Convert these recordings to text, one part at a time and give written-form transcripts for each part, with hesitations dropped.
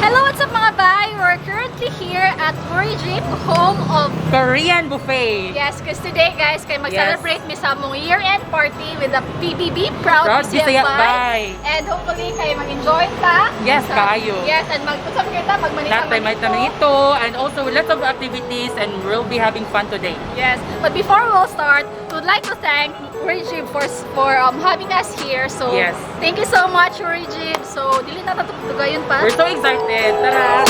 Hello, what's up, mga bay? We're currently here at Woorijip, home of Korean buffet. Yes, because today, guys, kay mag-celebrate mi sa among year-end party with the PBB Proud, Proud Bisaya Bisaya Bay. Bay. And hopefully kay mag-enjoy ta. Yes, kaayo. Yes, and mag-usap kita, magmanita Natay may tanito and also lots of activities and we'll be having fun today. Yes, but before we'll start, we'd like to thank Woorijip for having us here. So, Yes. thank you so much, Woorijip. So, dili na tatugayon pa. We're so excited. Tara!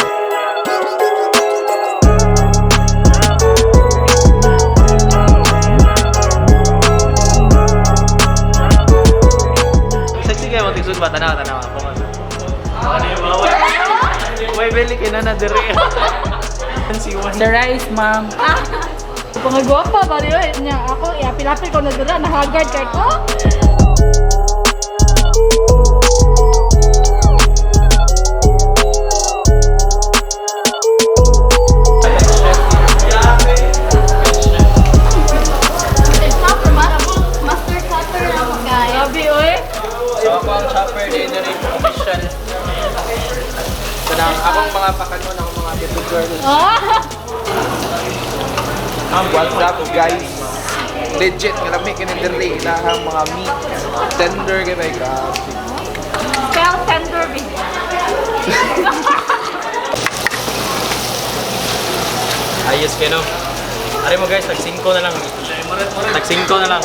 Sexy kayo magtigsud ba? Tanawa, tanawa. Way beli kina na diri. Si Juan. The rice, ma'am. Pangagwapa ba rin niya ako, iapil-apil ko na dala, nahagard kay ko. Master cutter ako, guys. Grabe, oy. So ako ang chopper din diri official. Kanang akong mga pakanon, akong mga little girl. Ah! What's up, guys? Legit, nga lami kini diri ilahang mga meat. Tender kay may grabe. Spell tender, baby. Ayos kayo no. Ari mo guys, tag 5 na lang. Tag 5 na lang.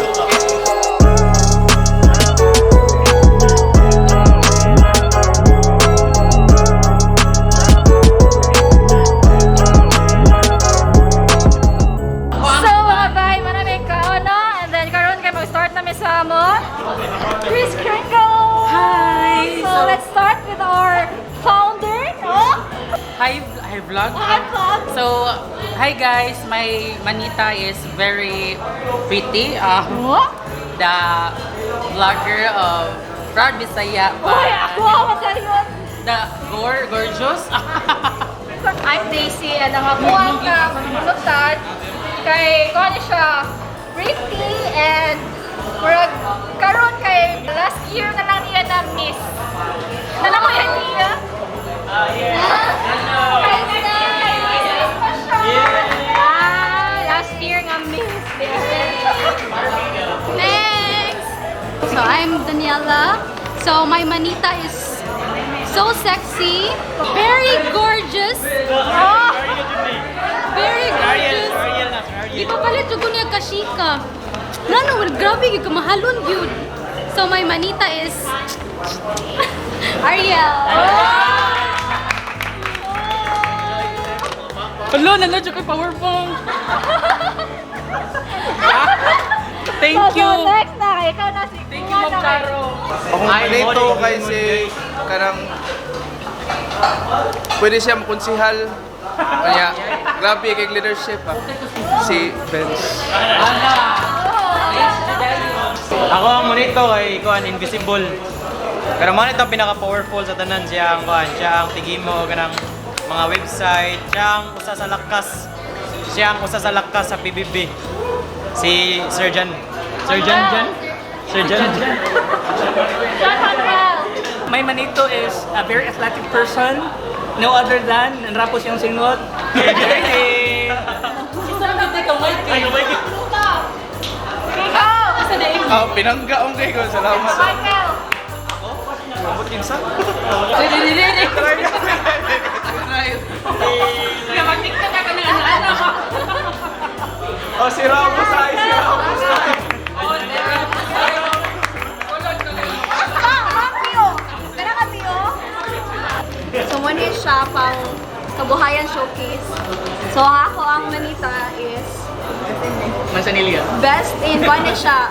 So mga bay, marami ka no? And then karon kay mag-start na mi sa amo. Kris Kringle! Hi! So, let's start with our founder, no? Hi, hi vlog. Hi, vlog. So, hi guys. My manita is very pretty. What? The vlogger of Proud Bisaya. Uy, ako ako tayo. The gorgeous. I'm Daisy and ang ako ang kamunutan kay kuan siya pretty and murag karon kay last year na lang niya na miss. Alam mo yan niya? Kay miss pa siya. Ah, last year nga miss. Thanks! So, I'm Daniela. So, my manita is so sexy, very gorgeous. Oh, Very gorgeous. Di pa palit jud ko niya kashika. Ngano, well, grabe gyud kamahalon gyud. So, my manita is Ariel. Hello, nanood ko power bank. Thank So, you. next na kay ikaw na si Thank you, Ma'am Charo. Akong manito kay si kanang pwede siya makonsihal. Kanya, grabe kay leadership ah. Si Benz. Ako ang monito ay kuan invisible. Pero mo nito pinaka powerful sa tanan siya ang kuan, siya ang tigimo kanang mga website, siya ang usa sa lakas. Siya ang usa sa lakas sa PBB. Si Sir Jan. Sir Jan Jan? Sir Jan Jan. John Manuel. My manito is a very athletic person. No other than, nanrapos yung singot. Ikaw. Ah, pinanggaong kay ko. Salamat. Michael. Ambot kinsa? Oh, si Ramos ay, si Ramos ay. So, mo ni siya pang kabuhayan showcase. So, ang ako ang manita is Manzanilla. best in kuan ni siya,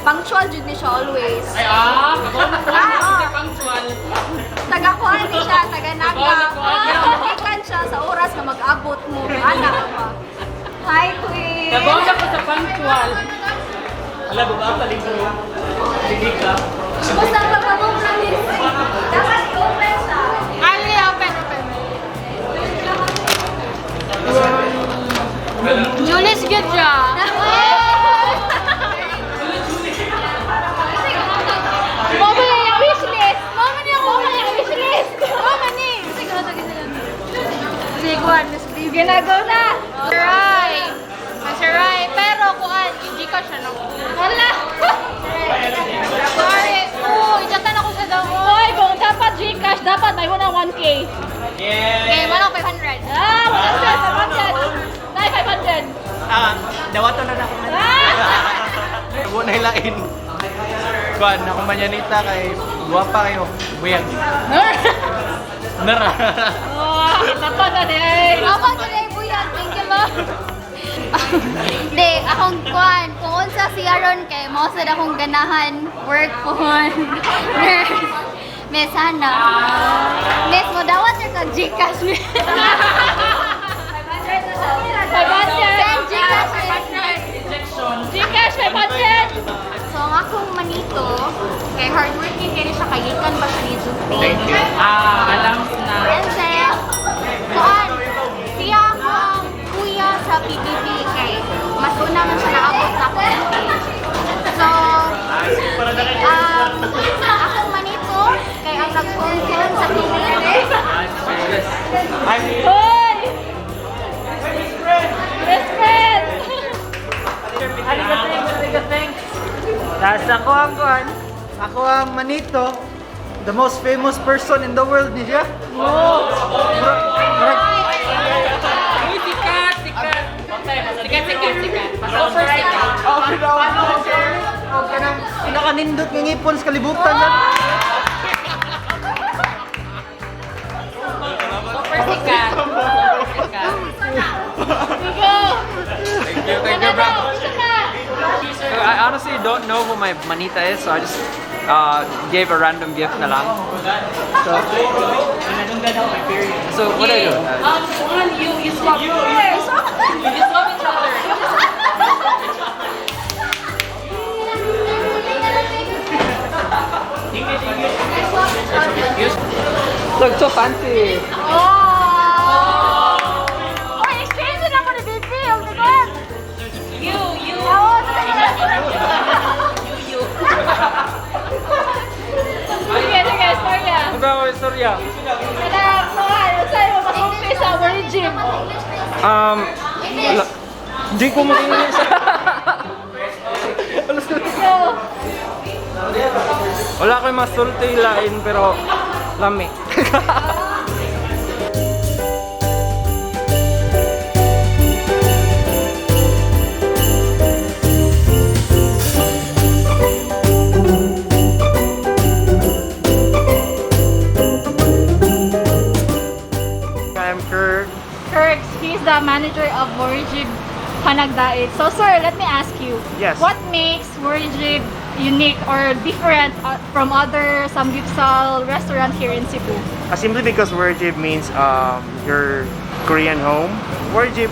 punctual jud ni siya always. Ay, ah, punctual. Taga kuan ni siya, taga Naga. Pero makikan siya sa oras nga mag-abot mo. Ana ka pa. Hi, Queen! Nabaw ako sa punctual. Wala, baba pa ligo. Sige ka. Basta pagpamong promise. Dapat open siya. Ali, open, open. Julius good siya. Mama niya yung wishlist. Mama niya yung wishlist. Mama ni. Sige, Miss Baby. Ginagaw na. Saray. Saray. Pero kuan, hindi ka siya no. Wala. Sorry. Oh, ijatan ako sa damo. Hoy, kung dapat Gcash, dapat may unang 1K. Yeah! Okay, wala ko 500. Ah, 100, 500. Nay, 500. Ah, dawaton na ako. Ah! Wala na ilain. Kuan, ako manyanita kay guwapa kayo. Buyag. Nara. Oh, dapat na din. Ako today, buyag. Thank you, ma'am. Hindi, akong kuan, kung unsa siya ron kay mao sad akong ganahan work pohon. Nurse. Miss Hana. Miss mo dawat ra ka Gcash miss. 500. Send Gcash miss. Gcash, 500. So ang akong manito, kay hardworking kay siya kayikan pa siya ni Jupi. Thank you. Ah, alam ko na. And then, kuan, siya akong kuya sa PBB kay mas una man siya naabot sa akong age. So, akong manito, kay ang nag-phone sa PBB. Hoy! Best friend! Arigato, thanks. Tapos ako ang kuan, ako ang manito, the most famous person in the world ni siya. Uy, sikat, sikat. Sikat, sikat, sikat. Super sikat. Oh, oh, kanang pinakanindot nga ngipon sa kalibutan. Super sikat. Super sikat. Go! Thank you, bro. Gusto ka? I honestly don't know who my manita is, so I just gave a random gift na lang. So what do I do? Kuan, you swap. You swap each other. Look, so fancy. Oh! Oy, exchange na mo ni Bibi. Oh my God! You. Oo, talaga. You, you. Sige, sige, storya. Ano ba ako istorya? Kaya, mga, sa'yo, masulti sa origin. Wala. Di ko mag-English. Go! Wala ko'y masulti lain pero lami. I'm Kirk. Kirk, he's the manager of Worjib Panagdait. So, sir, let me ask you. Yes. What makes Worjib unique or different from other samgyeopsal restaurant here in Cebu? Simply because Werjib means your Korean home. Werjib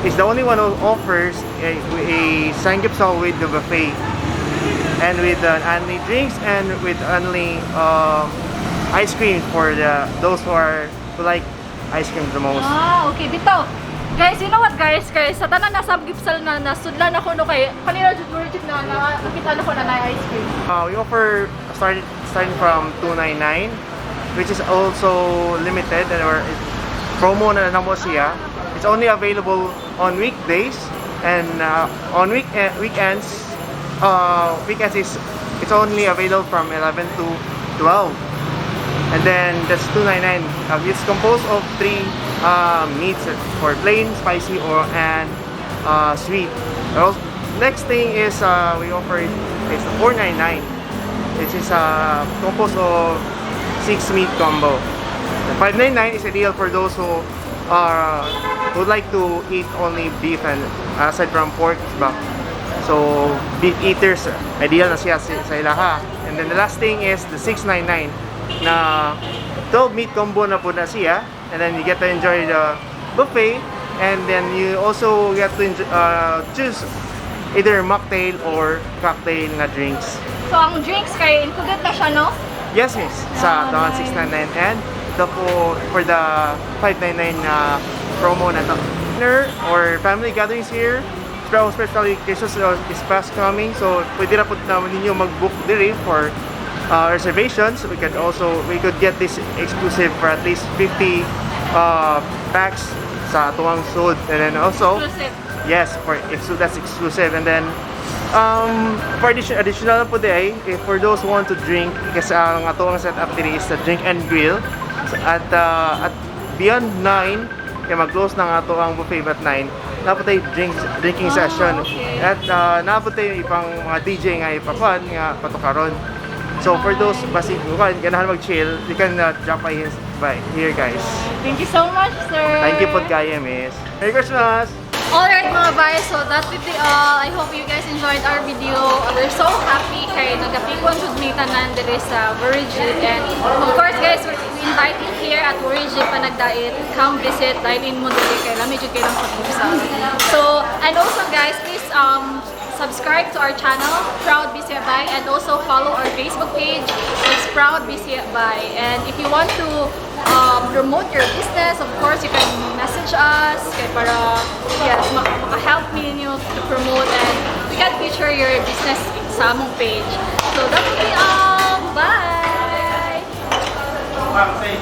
is the only one who offers a samgyeopsal with the buffet and with only drinks and with only ice cream for the those who are who like ice cream the most. Ah, okay. Bitaw. Guys, you know what guys? Guys, sa tanan na samgyeopsal na nasudlan ako no kay kanina jud Worjib na nakita na ko na na ice cream. We offer starting from 299, which is also limited and or promo na namo siya. It's only available on weekdays and on weekends. Weekends is it's only available from 11 to 12. And then that's 299. It's composed of three meats for plain, spicy, or and sweet. Next thing is we offer it is 499. This is composed of six meat combo. The 599 is ideal for those who are would like to eat only beef and aside from pork ba. So beef eaters ideal na siya sa ilaha. And then the last thing is the 699 na 12 meat combo na po na siya. And then you get to enjoy the buffet and then you also get to enjoy, choose either mocktail or cocktail na drinks. So, ang drinks kay included na siya, no? Yes, miss. Sa Ah, the nice. 699 and the for the 599 na promo na to. Dinner or family gatherings here, pero especially Christmas is fast coming, so pwede na po naman ninyo mag-book diri for reservations. We could get this exclusive for at least 50 packs sa atuang sud. And then also, Exclusive. Yes, for that's exclusive. And then for additional po diay, if for those who want to drink, kasi ang atuang setup diri is the drink and grill. So, at beyond 9, kaya mag-close na nga ato ang buffet at 9, naa pod tay drinking session. At naa pod tay ipang mga DJ nga ipakuan nga patukaron. So for those basig kuan ganahan mag-chill, you can drop by here, guys. Thank you so much, sir. Thank you po kaayo, miss. Merry Christmas! Alright, mga bay, so that would be all. I hope you guys enjoyed our video. We're so happy kay nagkapikon jud mi tanan diri sa Worigi. And of course, guys, we invite you here at Worigi Panagdait. Come visit, dine in mo diri kay lami jud kaayo lang pag So, and also guys, please subscribe to our channel, Proud Bisaya Bai, and also follow our Facebook page. It's Proud Bisaya Bai. And if you want to promote your business, of course, you can message us kay para, yes, maka-help ninyo to promote and we can feature your business sa among page. So that will be all. Bye! Ma'am, say.